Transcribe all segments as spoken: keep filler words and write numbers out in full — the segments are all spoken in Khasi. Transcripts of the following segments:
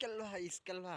Iskel ha, iskel ha.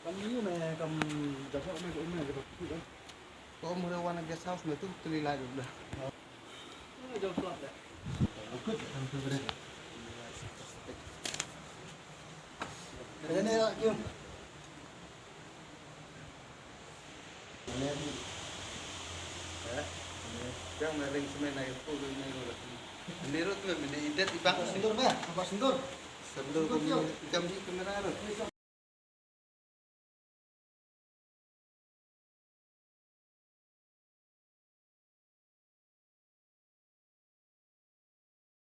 Kam ïu me, kam jaka me, ka um me, jaka. Ko um re wan guest house me tu, tu li lai dulu. Jauh slot dah. Ikut, kam tu bre. Ada ni lah, jom. Yang mering semai naik sepuluh, naik sepuluh. Ini rut me, ini idet ibang. Sendur, bah. Apa sendur? Sendur, kami kamera rut.